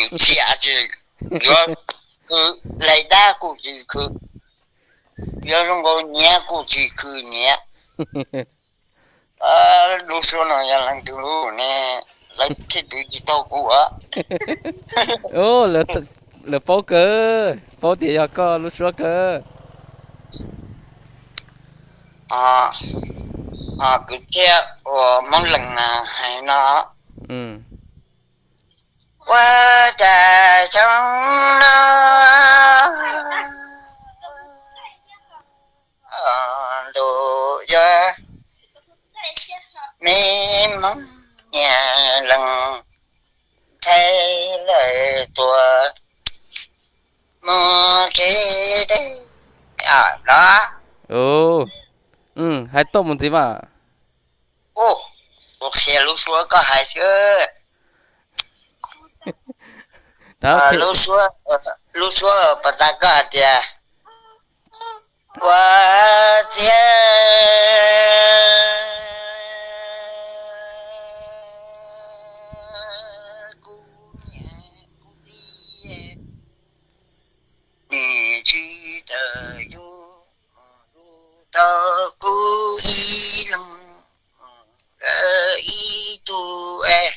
Ntsia tsis yuav khwv, hlais dab kuj tsis khwv, yuav zoo nkaus nyiav kuj tsis khwv nyiav. Lub suab no yog leej twg lub ne? Lawv thiaj twv tsis tau kuv. Lawv paub kawg, paub tias yog koj lub suab kawg. Ho kwv tij uas Hmoob Lees na hais no, ua cas xyoo no ntuj yuav me Hmoob niag leej Thaib lawv tuaj mus kev deb no. Hais tau mus ntxiv mas. Kuv qhia lub suab koj hais xwb. Lub suab pas tas koj hais tias, ua txiab kuv niam kuv txiv, nws tsis tawm yus, yus tau kuv ib leeg ib tug es.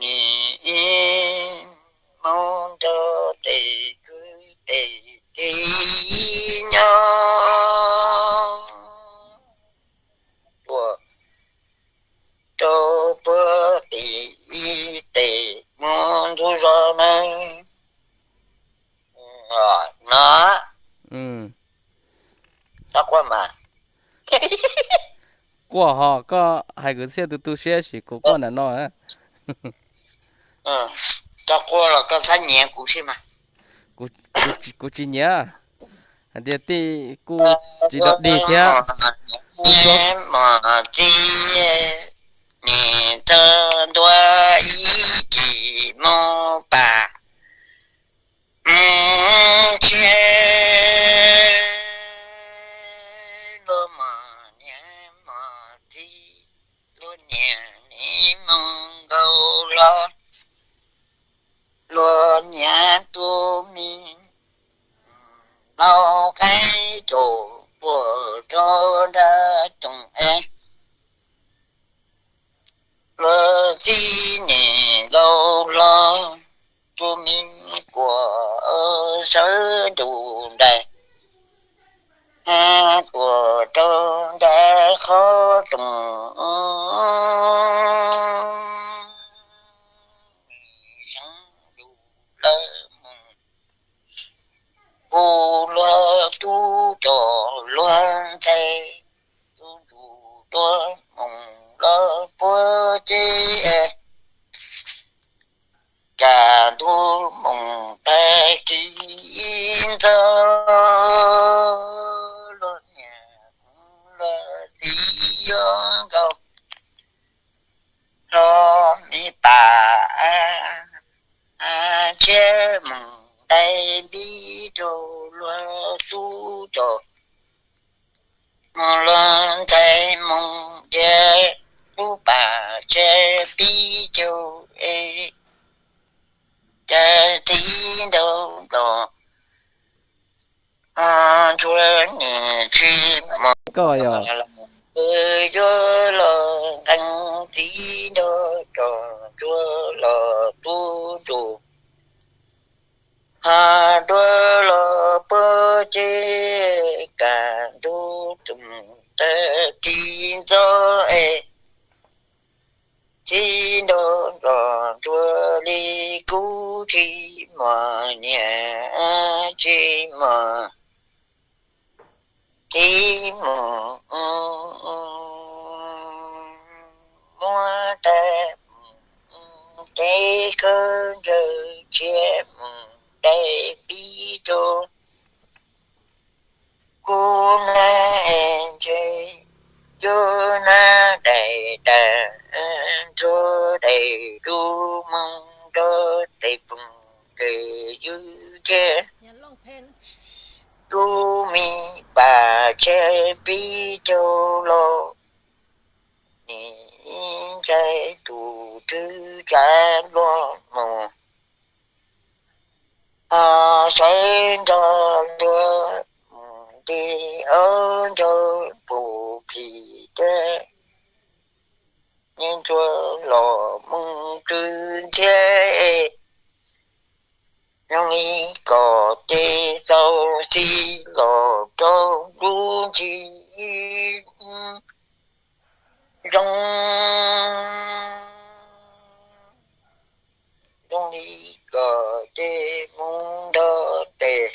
Nim mus nrog tes kwv tes tij nyob ua rau puag tim ib tes mus ntug zos na. No, tau quaj mas. Quaj ho, koj hais kwv txhiaj tu tu siab sis kuv quaj nram no. Koj quaj los koj txhob nyiav kuv xwb mas. Kuv tsis nyiav, hais tias tij kuj tsis dog dig thiab. Mus txiv, nim txog ntua ib chim mus pas mus tshiab, luag mos niam mos txiv, luag niam nim mus nkaus los, luag niam tus me laus qaib caum puag rau nram rooj es, luag txiv niam laus los tus me kuam sawv ntuj ntais, tuaj rau nram qhov rooj seev lus lawv mus, hu luag tub coj luag ntxhais, tub ntsuj duav mus los puag ces, cas ntub mus tag kis ntxog, luag niam luag txiv yuav nkaus los me pas tshiab mus dai npib rau luag tub coj, mus luag ntxhais mus tias tub pas tshiab pib caug es, cas txiv nraug los ntsuag niam tsis mus, koj yog yuav los nqee txiv nraug los ntsuag los tub ntsuj, ha duav los puag ces, kas ntub tus tag kis ntxog es, txiv nraug los ntsuag li kuv tsis muaj niam tsis muaj txiv, mus muab tas tes khaub ncaws tshiab mus dai npib rau kuv na, es ntshe yuav na dais das nrog dais lub moo nrog tes poom tes ywg thiab lub me pas tshiab pib caug los, nim ntshai tus tus twb tsav luag mus, ho sawv nrog luag mus nti ob ncaug pus phim thiab, neb ntsuag los mus tsw thiab, zoo li kom ces txaus txij los rau lub ntsis zoo, zoo li kom ces mus nrog tes,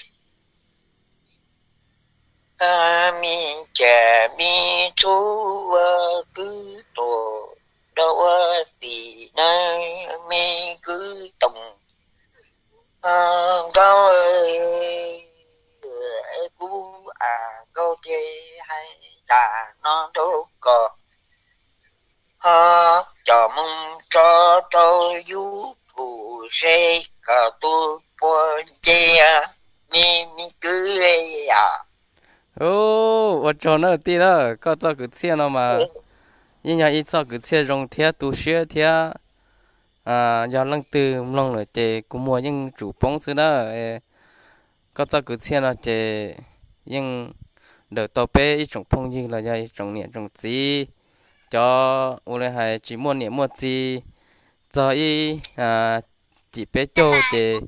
me cas me tshub ua kwv tuam rau ua tim na, me kwv toom nkauj, kuv a nkauj ces hais tas no rau koj, ho coj mus tso rau YouTube seb koj tus puas nce, me me kwv a. Ua tsaug nawb tij na, koj txoj kwv txhiaj no mas yeej yog ib txoj kwv txhiaj zoo thiab tu siab thiab. Yog leej twg mloog lawm ces kuv muag yeej tsum poob xwb na. Koj txoj kwv txhiaj no ces yeej nrog tau peb ib tsoom phooj ywg los yog ib tsoom niam tsoom txiv, cov ua li hais tsis muaj niam muaj txiv txog ib cim peb caug ces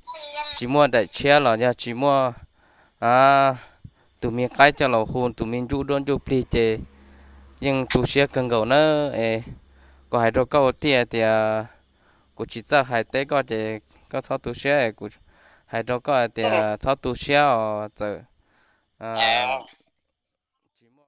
tsis muaj daim tshiab los yog tsis muaj tus me qaib coj los hu tus me ntsuj duab ntsuj plig ces yeej tu siab kawg nkaus na. Es kuv hais rau koj ua tij tias kuv tsis txawj hais teb koj ces koj txhob tu siab, kuv hais rau koj tias txhob tu siab os, txawm